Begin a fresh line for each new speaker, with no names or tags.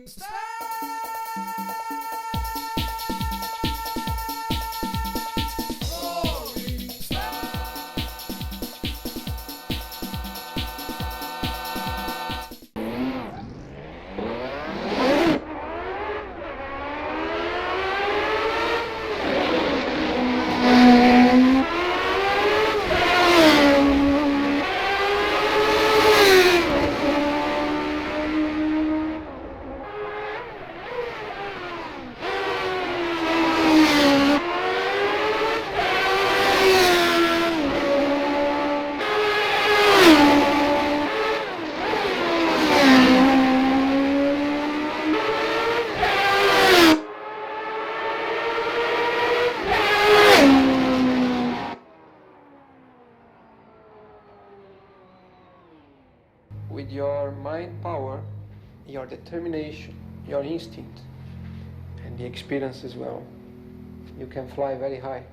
Story
With your mind power, your determination, your instinct, and the experience as well, you can fly very high.